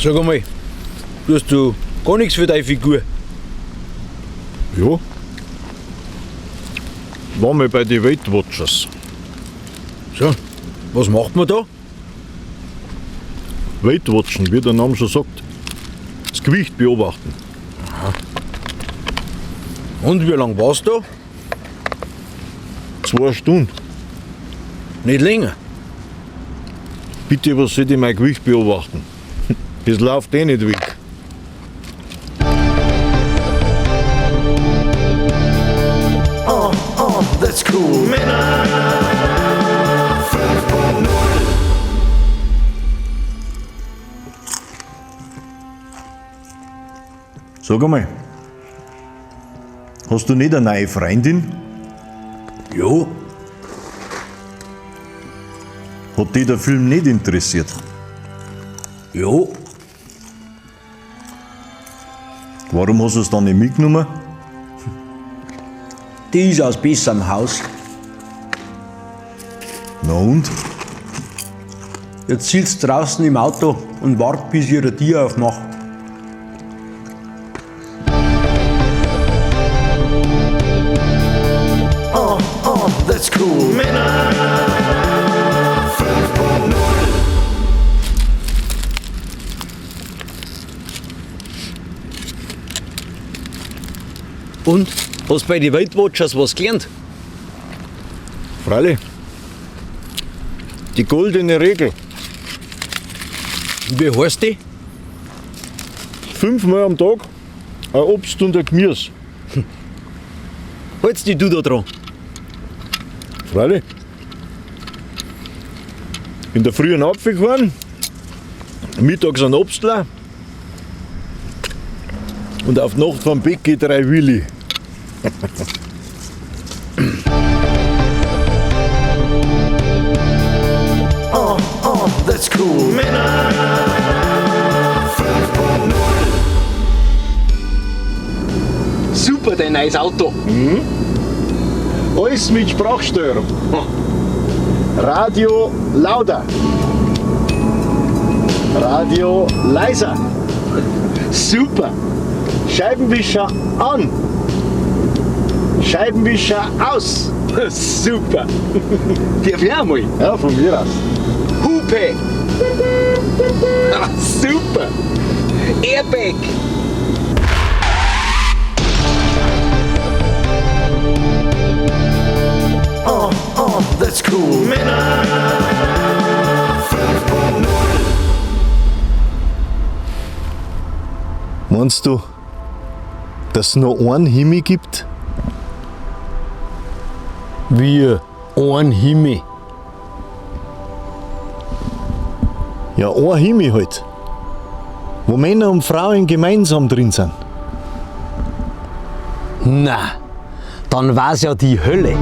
Sag einmal, tust du gar nichts für deine Figur? Ja. War mal bei den Weight Watchers. So, was macht man da? Weight Watchen, wie der Name schon sagt. Das Gewicht beobachten. Und wie lange warst du? 2 Stunden. Nicht länger. Bitte, was soll ich mein Gewicht beobachten? Das läuft eh nicht weg. Oh, that's cool. Männer 5.0. Sag einmal, hast du nicht eine neue Freundin? Ja. Hat dich der Film nicht interessiert? Ja. Warum hast du es dann nicht mitgenommen? Die ist aus besserem Haus. Na und? Jetzt sitzt draußen im Auto und wart, bis ich ihre Tür aufmache. Oh, oh, that's cool. Männer 5.0. Und? Hast bei den Weight Watchers was gelernt? Freilich. Die goldene Regel. Wie heißt die? 5-mal am Tag ein Obst und ein Gemüse. Hältst dich du da dran? Freilich. In der Früh einen Apfel gefahren, mittags ein Obstler und auf die Nacht vom Bäcker 3 Willi. Oh, oh, that's cool. Männer 5.0. Super, dein neues Auto. Alles mit Sprachsteuerung. Radio lauter. Radio leiser. Super. Scheibenwischer an. Scheibenwischer aus. Super. Darf ich auch mal? Ja, von mir aus. Hupe. Ah, super. Airbag. Oh, oh, that's cool. Männer 5.0. Meinst du, dass es noch einen Himmel gibt? Wie ein Himmel. Ja, ein Himmel halt. Wo Männer und Frauen gemeinsam drin sind. Na, dann war's ja die Hölle.